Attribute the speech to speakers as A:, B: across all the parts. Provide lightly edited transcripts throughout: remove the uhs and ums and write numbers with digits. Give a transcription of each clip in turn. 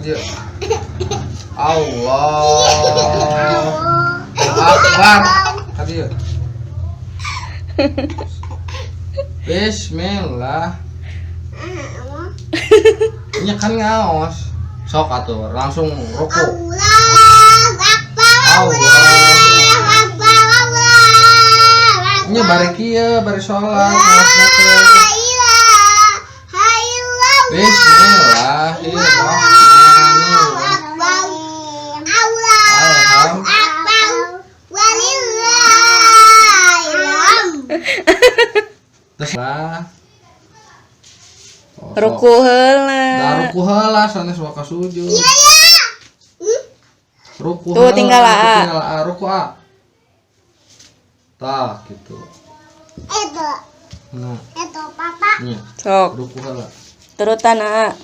A: Ke dieu. Allah Akbar. Ka dieu. Bismillah. Nya kan ngaos. Sok atuh langsung ruku. Allah. Nya bari kieu, bari salat, ngaosna teh. Bismillahirrahmanirrahim. Alhamdulillah. Terus lah. Oh, sok.
B: Ruku heula.
A: Da ruku heula sanes waka sujud. Ruku
B: Tuh,
A: heula,
B: tinggal,
A: tuh,
B: A.
A: Tinggal A, ruku A. Tah gitu. Nah, nya
B: Sok,
A: ruku heula.
B: Turutan A.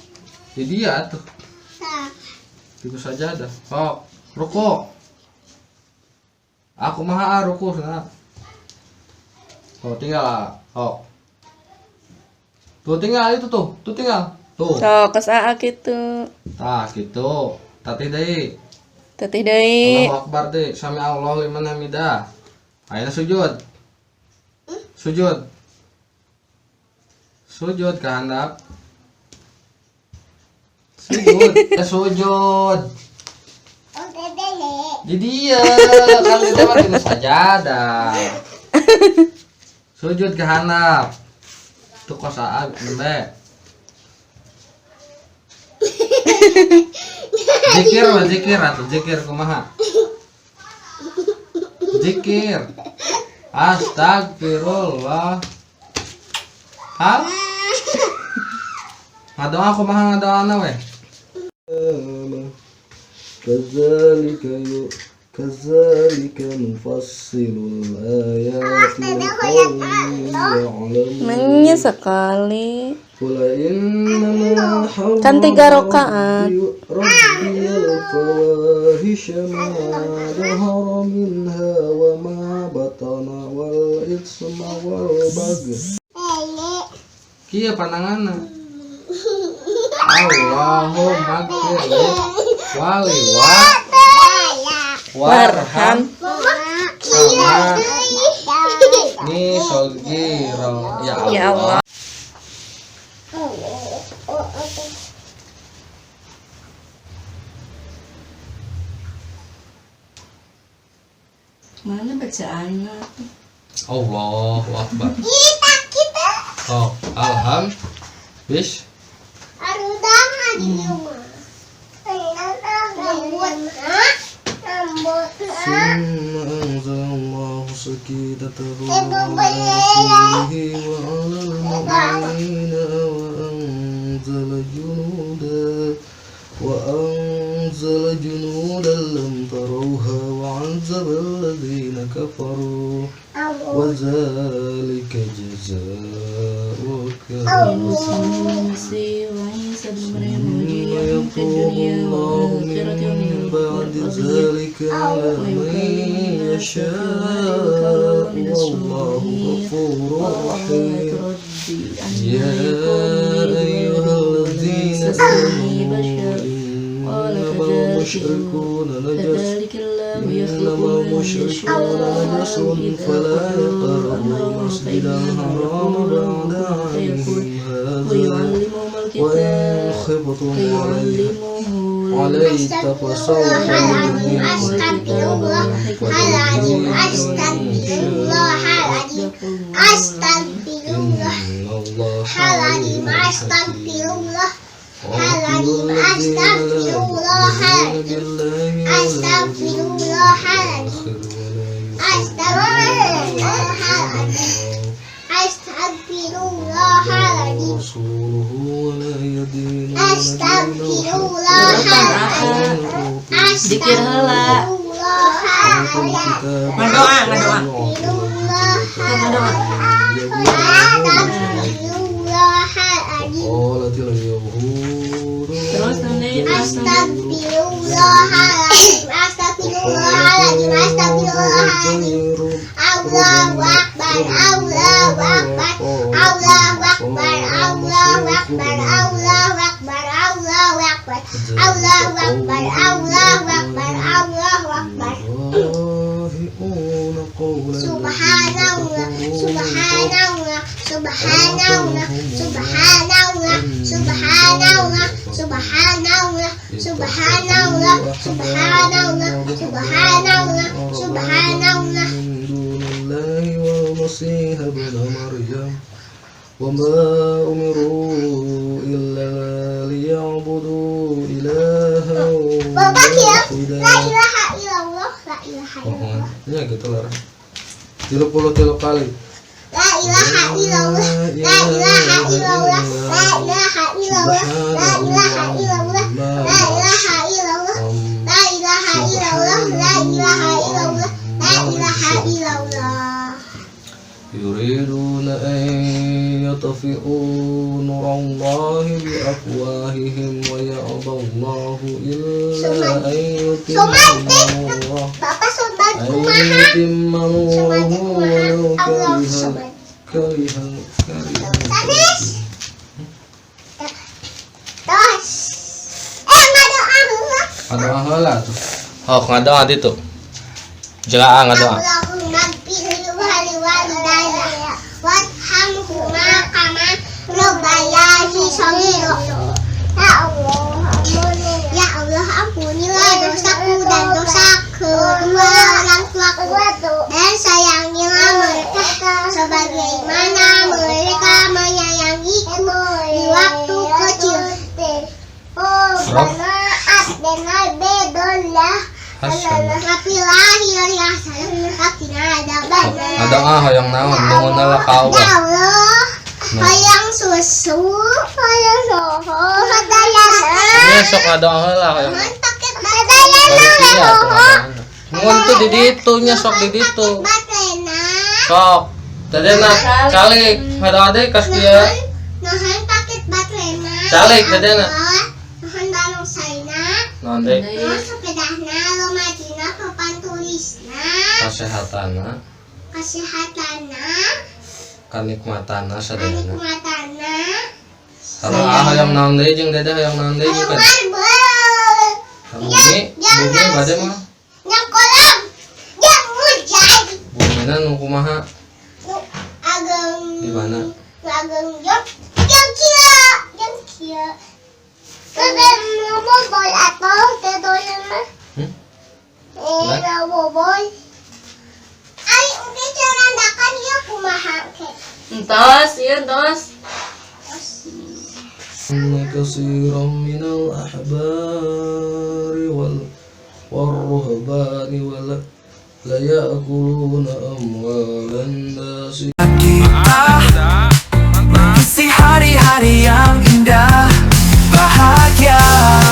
A: Jadi ya tuh. Itu saja dah. Sok, ruku. Aku mah A, ruku sana. Tuh tinggal A. Sok. Tuh tinggal itu tuh, tuh tinggal. Tuh.
B: Sok, kes A gitu.
A: Tah gitu. Tatih deui.
B: Tetih deui.
A: Allahu Akbar deh, sami Allah liman hamidah. Ayeuna sujud. Sujud. Sujud ke handap. Sujud, sujud. Jadi ya, kan itu mah tina sajadah. Sujud ke handap. Tuh kos aa nembe. Zikir lah, zikir atuh, zikir kumaha? Zikir. Astagfirullah. Hah? Ngadoa kumaha ngadoana we?
C: كذلك كذلك نفصل الآيات لقوم يعلمون.
B: Menya sekali.
C: قل إنما حرم
B: Kan tiga rakaat.
C: ربي الفواحش ما ظهر منها وما بطن والإثم والبغي.
A: Kieu pandanganna. Allahumma gfirli wali wa warham sama ni sogiro ya Allah.
B: Ya Allah. Mana bacaannya?
A: Allahu Akbar. Oh, alham bis
C: ثم أنزل الله سكينته على رسوله وعلى المؤمنين وأنزل جنودا لم تروها وعذب الذين كفروا وذلك جزاء الكافرين. ثم يتوب الله من بعد ذلك على من يشاء والله غفور رحيم. يا أيها الذين آمنوا إنما المشركون نجس إنما المشركون نجس فلا يقربوا المسجد الحرام بعد عامهم هذا وإن خفتم عليه فسوف يغنيكم الله من فضله إن شاء إن الله عليم حكيم. قاتلوا الذين لا يؤمنون بالله ولا باليوم الآخر ولا يحرمون ما حرم الله ورسوله ولا يدينون دين الحق من الذين
B: Zikir heula.
C: أوتوا الكتاب
B: Ngadoa,
C: حتى
B: ngadoa.
C: يعطوا الجزية
B: Ngadoa.
C: عن يد وهم وقالت اليهود
B: Terus nanti
C: Allahu Akbar, Allahu Akbar, Allahu Akbar, Allahu Akbar.
D: Allahu Akbar, Allahu Akbar, Allahu Akbar.
C: يضاهئون قول الذين
D: Subhanallah,
C: كفروا من قبل
D: Subhanallah, Subhanallah, Subhanallah, Subhanallah, Subhanallah, Subhanallah, Subhanallah, Subhanallah, Subhanallah.
C: من دون الله والمسيح ابن مريم وما أمروا إلا ليعبدوا إلها
D: Bapak ya,
C: واحدا.
D: La ilaha illallah, la ilaha illallah.
C: Ya gitu lah. 33 kali.
D: La ilaha illallah, la ilaha illallah, la ilaha illallah, la ilaha illallah, la ilaha illallah, la ilaha illallah, la ilaha illallah, la ilaha illallah.
C: يريدون أن يطفئوا نور الله بأفواههم ويأبى الله إلا أن يتم نوره
D: Bapak sobat
C: أن
D: kumaha?
C: يتم نوره
D: Sobat kumaha?
C: ولو
D: Allah
C: كره
D: sobat.
C: كره كره
D: Tanis. Tos. Eh, ngadoa heula.
A: Ngadoa heula tuh. Oh, ngadoa ditu. Jelaa ngadoa.
D: Allahumma ighfir li walidayya warhamhuma kama rabbayani shaghira. Ya Allah, ampuni. Ya Allah, ampunilah dosaku dan dosa kedua orang tuaku dan sayangilah mereka sebagaimana mereka menyayangiku di waktu kecil.
A: Rob.
D: Hasanah.
A: Ngadoa hoyong naon nuhun heula ka
D: Ya
A: Allah.
D: Allah, hayang susu, hayang soho, hadayana.
A: Nya sok ngadoa heula hoyong.
D: Mun paket hadayana
A: Baru sia tuh
D: soho.
A: ngadoana. Mun tuh di ditu nya sok di ditu.
D: Batrena.
A: Sok. Dadena calik ngadoa deui kas kieu.
D: Nuhun paket batrena.
A: Calik, dadena.
D: Nuhun balong saina.
A: Naon deui?
D: Nuhun sepedahna, lomajina, papan tulisna,
A: Kasehatanna,
D: kesehatanna,
A: kanikmatanna sadayana.
D: kanikmatanna.
A: Sarua hoyong naon deui jeung dede hoyong naon deui
D: Hayang
A: jeung
D: marble.
A: Ka bumi, bumi bade mah.
D: Yang kolam, yang hujan.
A: Bumina nu kumaha?
D: Nu ageng.
A: Di mana?
D: Nu ageng jok, yang kia, yang kia. Tete bobol atau tete mah?
A: Hmm?
D: Eh, bobol. Ai, engke carandakan ieu kumaha ke?
B: Entos, iya entos.
C: إن كثيرا من الأحبار والرهبان ليأكلون أموال الناس
E: Kita mengisi hari-hari yang indah, bahagia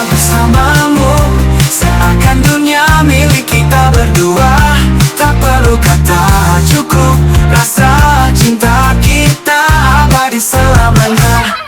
E: bersamamu. Seakan dunia milik kita berdua. Tak perlu kata, cukup rasa cinta kita abadi selamanya.